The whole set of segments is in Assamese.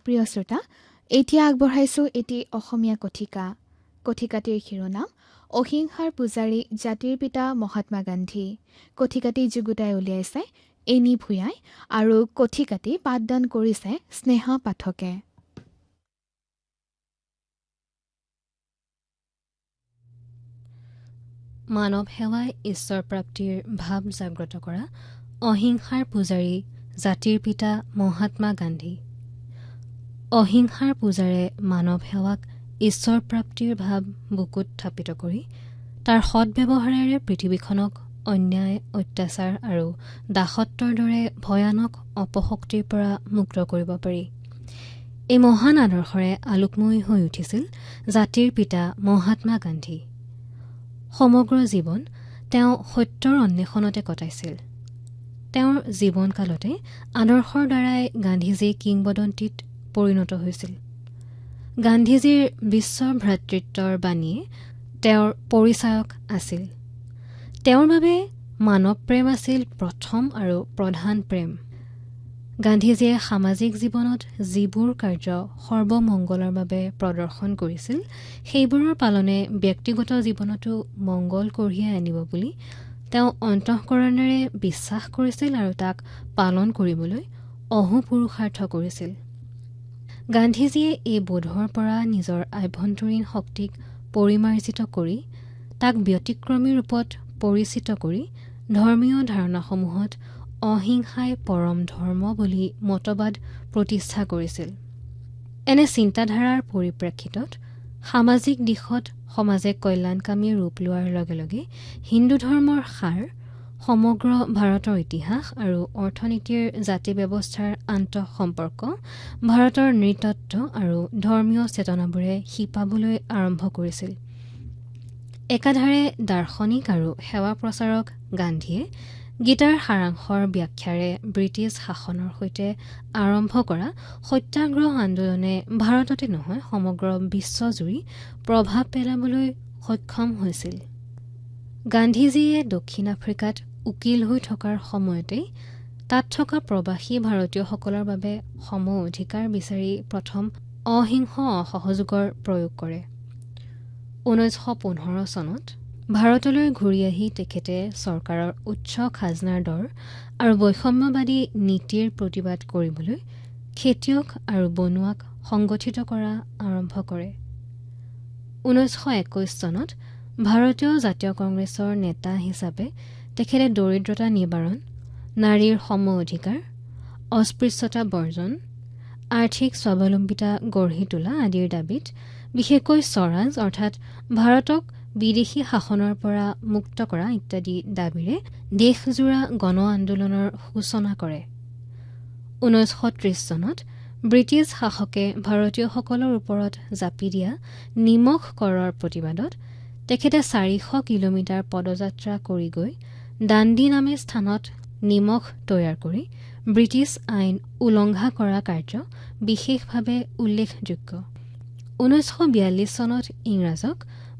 প্ৰিয় শ্ৰোতা, এতিয়া আগবঢ়াইছোঁ এটি অসমীয়া কথিকা। কথিকাটিৰ শিৰোনাম অহিংসাৰ পূজাৰী জাতিৰ পিতা মহাত্মা গান্ধী। কথিকাটি যুগুতাই উলিয়াইছে এনি ভূঞাই আৰু কথিকাটি পাঠদান কৰিছে স্নেহা পাঠকে। মানৱ সেৱাই ঈশ্বৰ প্ৰাপ্তিৰ ভাৱ জাগ্ৰত কৰা অহিংসাৰ পূজাৰী জাতিৰ পিতা মহাত্মা গান্ধী। অহিংসাৰ পূজাৰে মানৱ সেৱাক ঈশ্বৰ প্ৰাপ্তিৰ ভাৱ বুকুত স্থাপিত কৰি তাৰ সদ্ব্যৱহাৰেৰে পৃথিৱীখনক অন্যায়, অত্যাচাৰ আৰু দাসত্বৰ দৰে ভয়ানক অপশক্তিৰ পৰা মুক্ত কৰিব পাৰি। এই মহান আদৰ্শৰে আলোকময় হৈ উঠিছিল জাতিৰ পিতা মহাত্মা গান্ধী। সমগ্ৰ জীৱন তেওঁ সত্যৰ অন্বেষণতে কটাইছিল। তেওঁৰ জীৱনকালতে আদৰ্শৰ দ্বাৰাই গান্ধীজী কিংবদন্তিত পৰিণত হৈছিল। গান্ধীজীৰ বিশ্ব ভ্ৰাতৃত্বৰ বাণীয়ে তেওঁৰ পৰিচায়ক আছিল। তেওঁৰ বাবে মানৱ প্ৰেম আছিল প্ৰথম আৰু প্ৰধান প্ৰেম। গান্ধীজীয়ে সামাজিক জীৱনত যিবোৰ কাৰ্য সৰ্বমংগলৰ বাবে প্ৰদৰ্শন কৰিছিল, সেইবোৰৰ পালনে ব্যক্তিগত জীৱনতো মংগল কঢ়িয়াই আনিব বুলি তেওঁ অন্তঃকৰণেৰে বিশ্বাস কৰিছিল আৰু তাক পালন কৰিবলৈ অহোপুৰুষাৰ্থ কৰিছিল। গান্ধীজীয়ে এই বোধৰ পৰা নিজৰ আভ্যন্তৰীণ শক্তিক পৰিমাৰ্জিত কৰি তাক ব্যতিক্ৰমী ৰূপত পৰিচিত কৰি ধৰ্মীয় ধাৰণাসমূহত অহিংসাই পৰম ধৰ্ম বুলি মতবাদ প্ৰতিষ্ঠা কৰিছিল। এনে চিন্তাধাৰাৰ পৰিপ্ৰেক্ষিতত সামাজিক দিশত সমাজে কল্যাণকামী ৰূপ লোৱাৰ লগে লগে হিন্দু ধৰ্মৰ সাৰ সমগ্ৰ ভাৰতৰ ইতিহাস আৰু অৰ্থনীতিৰ জাতি ব্যৱস্থাৰ আন্তঃসম্পৰ্ক, ভাৰতৰ নৃতত্ত্ব আৰু ধৰ্মীয় চেতনাবোৰে শিপাবলৈ আৰম্ভ কৰিছিল। একাধাৰে দাৰ্শনিক আৰু সেৱা প্ৰচাৰক গান্ধীয়ে গীতাৰ সাৰাংশৰ ব্যাখ্যাৰে ব্ৰিটিছ শাসনৰ সৈতে আৰম্ভ কৰা সত্যাগ্ৰহ আন্দোলনে ভাৰততে নহয় সমগ্ৰ বিশ্বজুৰি প্ৰভাৱ পেলাবলৈ সক্ষম হৈছিল। গান্ধীজীয়ে দক্ষিণ আফ্ৰিকাত উকীল হৈ থকাৰ সময়তেই তাত থকা প্ৰৱাসী ভাৰতীয়সকলৰ বাবে সম অধিকাৰ বিচাৰি প্ৰথম অহিংস অসহযোগৰ প্ৰয়োগ কৰে। 1915 চনত ভাৰতলৈ ঘূৰি আহি তেখেতে চৰকাৰৰ উচ্চ খাজনাৰ দৰ আৰু বৈষম্যবাদী নীতিৰ প্ৰতিবাদ কৰিবলৈ খেতিয়ক আৰু বনুৱাক সংগঠিত কৰা আৰম্ভ কৰে। 1921 চনত ভাৰতীয় জাতীয় কংগ্ৰেছৰ নেতা হিচাপে তেখেতে দৰিদ্ৰতা নিবাৰণ, নাৰীৰ সম অধিকাৰ, অস্পৃশ্যতা বৰ্জন, আৰ্থিক স্বাৱলম্বিতা গঢ়ি তোলা আদিৰ দাবীত বিশেষকৈ স্বৰাজ অৰ্থাৎ ভাৰতক বিদেশী শাসনৰ পৰা মুক্ত কৰা ইত্যাদি দাবীৰে দেশজোৰা গণ আন্দোলনৰ সূচনা কৰে। 1930 চনত ব্ৰিটিছ শাসকে ভাৰতীয়সকলৰ ওপৰত জাপি দিয়া নিমখ কৰৰ প্ৰতিবাদত তেখেতে 400 কিলোমিটাৰ পদযাত্ৰা কৰি গৈ দাণ্ডি নামে স্থানত নিমখ তৈয়াৰ কৰি ব্ৰিটিছ আইন উলংঘা কৰা কাৰ্য বিশেষভাৱে উল্লেখযোগ্য। 1942 চনত ইংৰাজক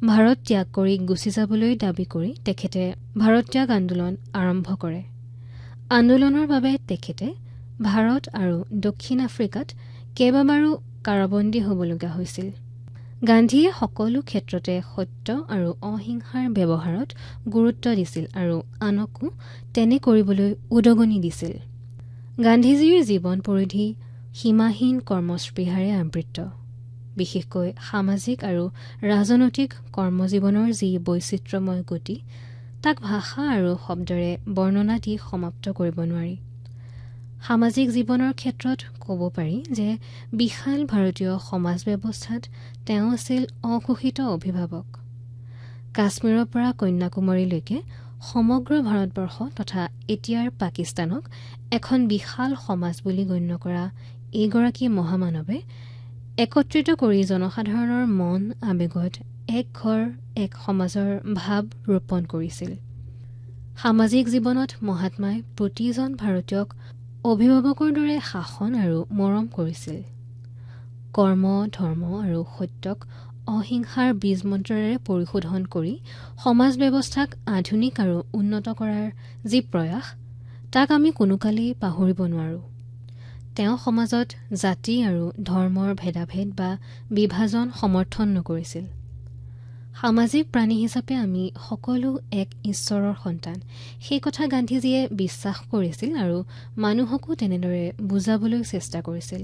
ভাৰত ত্যাগ কৰি গুচি যাবলৈ দাবী কৰি তেখেতে ভাৰত ত্যাগ আন্দোলন আৰম্ভ কৰে। আন্দোলনৰ বাবে তেখেতে ভাৰত আৰু দক্ষিণ আফ্ৰিকাত কেইবাবাৰো কাৰাবন্দী হ'বলগীয়া হৈছিল। গান্ধীয়ে সকলো ক্ষেত্ৰতে সত্য আৰু অহিংসাৰ ব্যৱহাৰত গুৰুত্ব দিছিল আৰু আনকো তেনে কৰিবলৈ উদগনি দিছিল। গান্ধীজীৰ জীৱন পৰিধি সীমাহীন কৰ্মস্পৃহাৰে আবৃত। বিশেষকৈ সামাজিক আৰু ৰাজনৈতিক কৰ্মজীৱনৰ যি বৈচিত্ৰ্যময় গতি, তাক ভাষা আৰু শব্দৰে বৰ্ণনা দি সমাপ্ত কৰিব নোৱাৰি। সামাজিক জীৱনৰ ক্ষেত্ৰত ক'ব পাৰি যে বিশাল ভাৰতীয় সমাজ ব্যৱস্থাত তেওঁ আছিল অঘোষিত অভিভাৱক। কাশ্মীৰৰ পৰা কন্যাকুমাৰীলৈকে সমগ্ৰ ভাৰতবৰ্ষ তথা এতিয়াৰ পাকিস্তানক এখন বিশাল সমাজ বুলি গণ্য কৰা এইগৰাকী মহামানৱে একত্ৰিত কৰি জনসাধাৰণৰ মন আৱেগত এক ঘৰ এক সমাজৰ ভাৱ ৰোপণ কৰিছিল। সামাজিক জীৱনত মহাত্মাই প্ৰতিজন ভাৰতীয়ক অভিভাৱকৰ দৰে শাসন আৰু মৰম কৰিছিল। কৰ্ম, ধৰ্ম আৰু সত্যক অহিংসাৰ বীজ মন্ত্ৰেৰে পৰিশোধন কৰি সমাজ ব্যৱস্থাক আধুনিক আৰু উন্নত কৰাৰ যি প্ৰয়াস, তাক আমি কোনোকালেই পাহৰিব নোৱাৰোঁ। তেওঁ সমাজত জাতি আৰু ধৰ্মৰ ভেদাভেদ বা বিভাজন সমৰ্থন নকৰিছিল। সামাজিক প্ৰাণী হিচাপে আমি সকলো এক ঈশ্বৰৰ সন্তান, সেই কথা গান্ধীজীয়ে বিশ্বাস কৰিছিল আৰু মানুহকো তেনেদৰে বুজাবলৈ চেষ্টা কৰিছিল।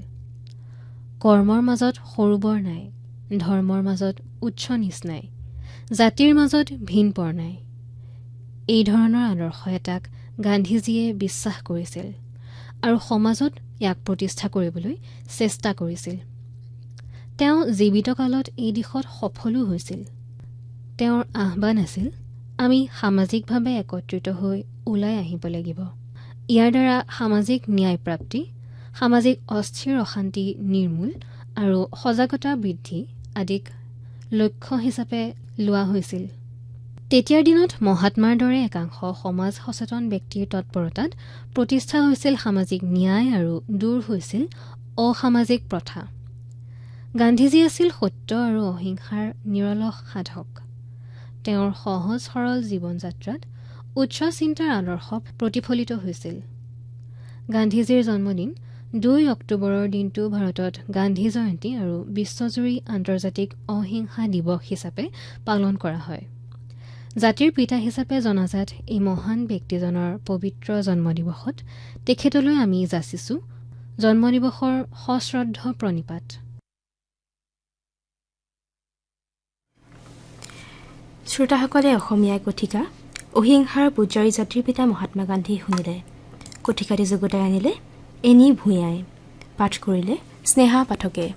কৰ্মৰ মাজত সৰু বৰ নাই, ধৰ্মৰ মাজত উচ্চ নীচ নাই, জাতিৰ মাজত ভিন পৰ নাই, এই ধৰণৰ আদৰ্শ এটাক গান্ধীজীয়ে বিশ্বাস কৰিছিল আৰু সমাজত ইয়াক প্ৰতিষ্ঠা কৰিবলৈ চেষ্টা কৰিছিল। তেওঁ জীৱিতকালত এই দিশত সফলো হৈছিল। তেওঁৰ আহ্বান আছিল, আমি সামাজিকভাৱে একত্ৰিত হৈ ওলাই আহিব লাগিব। ইয়াৰ দ্বাৰা সামাজিক ন্যায় প্ৰাপ্তি, সামাজিক অস্থিৰ অশান্তি নিৰ্মূল আৰু সজাগতা বৃদ্ধি আদিক লক্ষ্য হিচাপে লোৱা হৈছিল। তেতিয়াৰ দিনত মহাত্মাৰ দৰে একাংশ সমাজ সচেতন ব্যক্তিৰ তৎপৰতাত প্ৰতিষ্ঠা হৈছিল সামাজিক ন্যায় আৰু দূৰ হৈছিল অসামাজিক প্ৰথা। গান্ধীজী আছিল সত্য আৰু অহিংসাৰ নিৰলস সাধক। তেওঁৰ সহজ সৰল জীৱন যাত্ৰাত উচ্চ চিন্তাৰ আদৰ্শ প্ৰতিফলিত হৈছিল। গান্ধীজীৰ জন্মদিন 2 অক্টোবৰৰ দিনটো ভাৰতত গান্ধী জয়ন্তী আৰু বিশ্বজুৰি আন্তৰ্জাতিক অহিংসা দিৱস হিচাপে পালন কৰা হয়। জাতিৰ পিতা হিচাপে জনাজাত এই মহান ব্যক্তিজনৰ পবিত্ৰ জন্মদিৱসত তেখেতলৈ আমি যাচিছোঁ জন্মদিৱসৰ সশ্ৰদ্ধ প্ৰণিপাত। শ্ৰোতাসকলে অসমীয়া কথিকা অহিংসাৰ পূজাৰী জাতিৰ পিতা মহাত্মা গান্ধী শুনিলে। কথিকাটি যুগুতাই আনিলে এনি ভূঞাই, পাঠ কৰিলে স্নেহা পাঠকে।